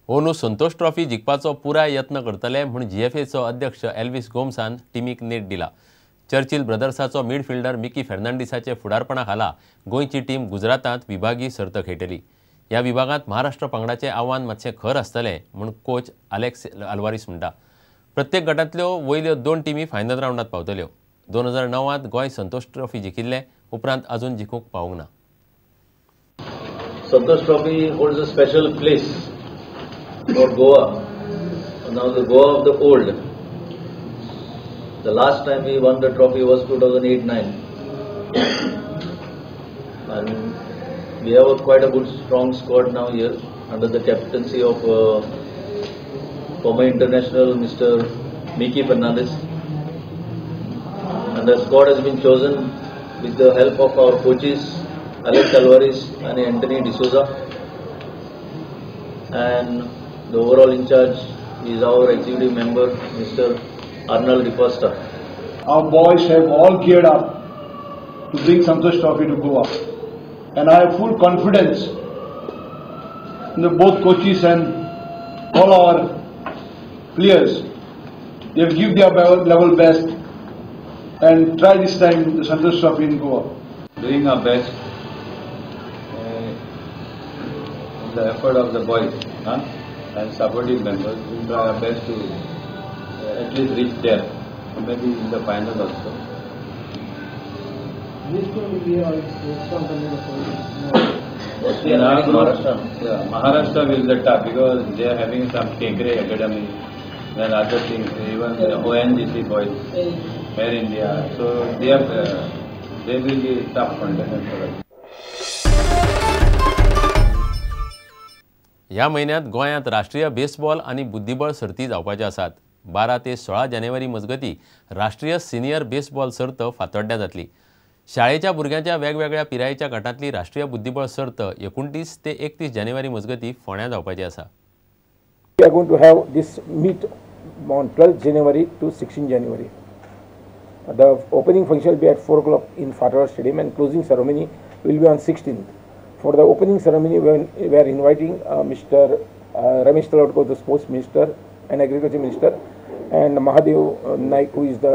अंदू संतोष ट्रॉफी जिखपाचो पुराय यत्न करतले म्हूण जीएफएचो अध्यक्ष एल्विस गोम्सान टिमीक नेट दिला. चर्चिल ब्रदर्साचो मिडफिल्डर मिकी फेर्नांडीसाचे फुडारपणा खाला गोंयची टीम गुजरातांत विभागीय सर्त खेळटली. ह्या विभागांत महाराष्ट्र पंगडाचें आव्हान मातशें खर आसतलें म्हूण कोच आलेक्स आल्वारीस म्हणटा. प्रत्येक गटांतल्यो वयल्यो 2 टिमी फायनल रावंडात पावतल्यो. 2009 गोंय संतोष ट्रॉफी जिखिल्ले उपरांत अजून जिखूंक पावूंक ना. Santosh Trophy holds a special place for Goa. Now the Goa of the old. The last time we won the trophy was 2008-9, and we have a quite a good strong squad now here under the captaincy of former international Mr. Mickey Fernandez, and the squad has been chosen with the help of our coaches Alex Alvarez and Anthony D'Souza, and the overall in charge is our executive member Mr. Arnold D'Costa. Our boys have all geared up to bring Santosh Trophy to Goa, and I have full confidence in the both coaches and all our players. They will give their level best and try this time the Santosh Trophy in Goa. Doing our best in the effort of the boys and supporting members, we will try our best to at least reach there, maybe in the final also. This team will be a strong contender for mostly in Maharashtra. Yeah, Maharashtra will be the top because they are having some Kekre Academy and other things, even the ONGC boys, Air India. So they are, they will be tough contender for us. ह्या म्हयन्यांत गोंयांत राष्ट्रीय baseball आनी बुद्धिबळ सर्ती जावपाच्यो आसात. 12 ते 16 जानेवारी मजगती राष्ट्रीय सिनियर बेसबॉल सर्त फातोड्ड्यां जातली. शाळेच्या भुरग्यांच्या वेगवेगळ्या पिरायेच्या गटांतली राष्ट्रीय बुद्धिबळ सर्त 29 ते 31 जानेवारी मजगती फोंड्यां जावपाची आसा. We are going to have this meet on 12 January to 16 January. The opening function will be at 4 o'clock in Fatorda Stadium and closing ceremony will be on 16th. For the opening ceremony, we are inviting Mr. Ramesh Talautkar, the Sports Minister and Agriculture Minister, and Mahadev Naik, who is the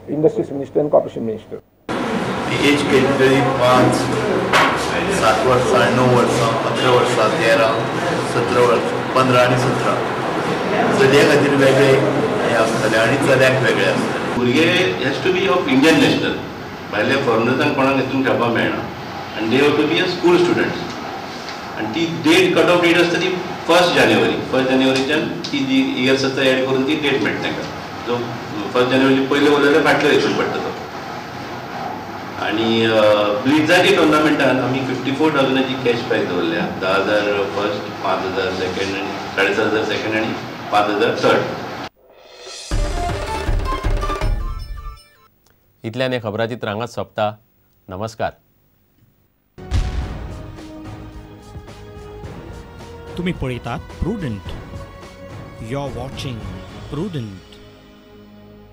Industries Minister and Corporation Minister. The age category 5, 7 वर्सां, 9 वर्सां, 11 वर्सां, 13, 17 वर्सां, 15 आनी 17 चलयां खातीर वेगळे हें आसतलें आनी चल्यांक वेगळे आसतलें. भुरगे has to be of Indian national, भायल्या फॉरेनर्सांक कोणाक हितून खेळपाक मेळना आनी they have to be a school students. आनी ती डेट कट ऑफ डेट आसता ती 1 जानेवारी, 1 जानेवारीच्यान ती जी इयर्स आसता एड करून ती डेट मेळटा तांकां. जो 1 जानेवारी पयले उरले जाल्यार फाटले हितून पडटा तो. आनी ब्लिट्झाच्या टुर्नामेंटान आमी 54,000 कॅश प्रायज दवरल्या. 10,000 फर्स्ट, 5,000 सेकंड आनी 7,500 सेकंड आनी 5,000 थर्ड. इतल्यान हें खबराचित्र हांगाच सोंपता. नमस्कार. तुम्ही पळयतात Prudent. You are watching Prudent.